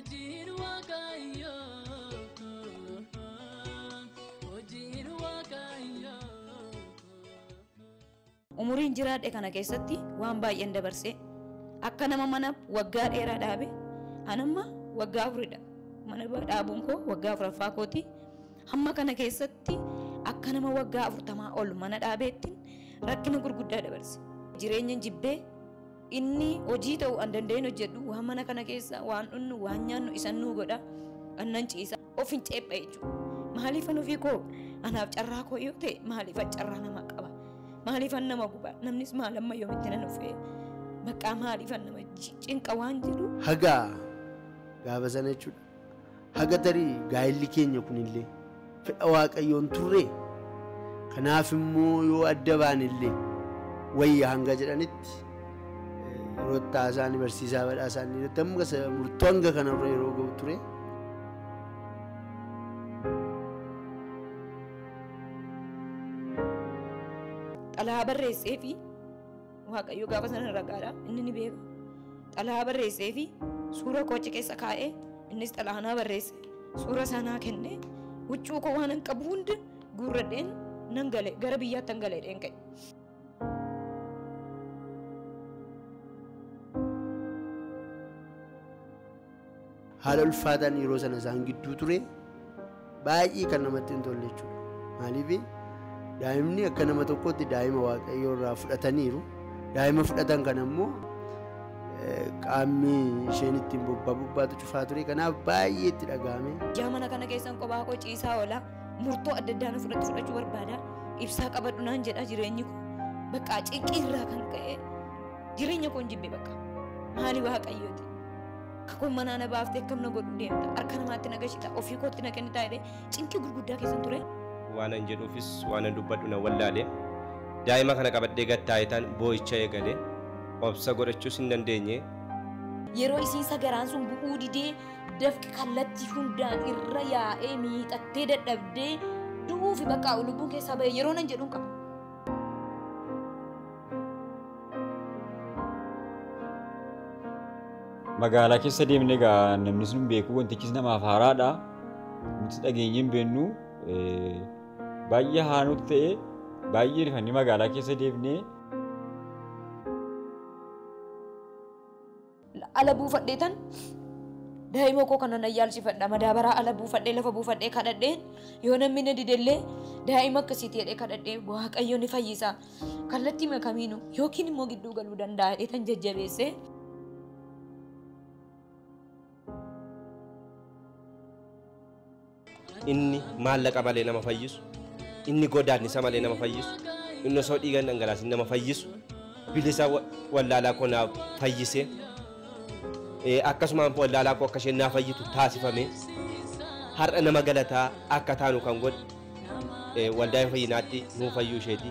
Hojiin Waaqayyoo, hojiin Waaqayyoo. Umuriin jiraadhe kana keessatti waan baay'een dabarsee akka nama mana waggaa dheeraa dhaabe anamma waggaa 4dha. Mana dhaabuun koo waggaa 4ffaa kooti. Hamma kana keessatti akka nama waggaa 40 ol mana dhaabeettiin rakkina gurguddaa dabarse. Jireenya jibbee inni hojii ta'uu an danda'een hojjedhu waan mana kana keessa waan dhunnu waan nyaannu isan nuu godha annan ciisa of hin ceepha jechuudha. Maaliifan ofii koo anaaf carraa koo yoo ta'e maaliifan carraa nama qaba? Maaliifan nama guba? Namnis maal amma yoomitti nan dhufee? Maqaa maaliifan nama cinqa waan jedhu. Haga gaafa sana jechuudha. Haga tarii gaa'elli keenya kunillee fedha Waaqayyoon turre kanaaf immoo yoo adda baanillee wayya hanga jedhanitti yeroo taasaanii barsiisaa badhaasaanii irratti amma murtoo hanga kanarra yeroo ga'u ture. Xalayaa barreessee fi Waaqayyo gaafa sana ragaadha inni ni beeka. Xalayaa barreessee fi suura koo achi keessa kaa'ee innis xalayaa naa barreesse suura sanaa kennee huccuu koo waan hin qabu hunda guurradheen nan gale gara biyyaatti nan gale dheen ka'e. Haala ulfaataan yeroo sana isaan gidduu ture baay'ee kan namatti hin tolle jechuudha. Maaliif daa'imni akka nama tokkootti daa'ima Waaqayyoo irraa fudhataniiru. Daa'ima fudhatan kana immoo qaamni isheen ittiin bobbaa bobbaatu cufaa ture. Kanaaf baay'ee itti dhaga'ame. Ijaa mana kana keessan kophaa koo ciisaa oola. Murtoo adda addaa na fudhachuu barbaada. Ibsaa qabadhu naan jedha jireenyi koo. Bakka cinqii irraa kan ka'e jireenya koo hin jibbe bakka. Maali Waaqayyooti? Kakuun manaa na baaftee akkam na godhu deemta? Harka namaatti na gashita, ofii kootti na kennitaa jedhee cinqii gurguddaa keessan ture. Waan an jedhuufis waan an dubbadhu na wallaale. Daa'ima kana qabadhee gad taa'etaan boo'icha eegale. Obsa godhachuus hin dandeenye. Yeroo isiin sagaraan sun bu'uu didee dafqi kallattii hundaan irra yaa'ee miixattee dadhabdee du'uu fi bakka lubbuun keessaa ba'e yeroo nan jedhuun qaba. Magaalaa keessa deemnee egaa namni sun beeku wantichis namaaf haaraadha. Nuti dhageenyee hin beeknu baay'ee haaraa nutti ta'e baay'ee rifannee magaalaa keessa deemnee. Ala buufadhee tan daa'ima koo kana nan yaalchifadha. Madaabaraa ala buufadhee lafa buufadhee kadhadheen yoo namni na didellee daa'ima akkasiitii jedhee kadhadhee Waaqayyo ni fayyisa. Kallattii makamiinuu yookiin immoo gidduu galuu danda'a jedhee tan jajjabeessee. Inni maallaqa malee nama fayyisu, inni godaannisa malee nama fayyisu, inni osoo dhiiga hin dhangalaasin nama fayyisu, bilisa wallaalaa koo naaf fayyise, akkasumaan wallaalaa koo akka isheen naaf fayyitu taasifame, har'a nama galataa akka taanu kan godhe waldaa fayyinaatti nuu fayyuu isheeti.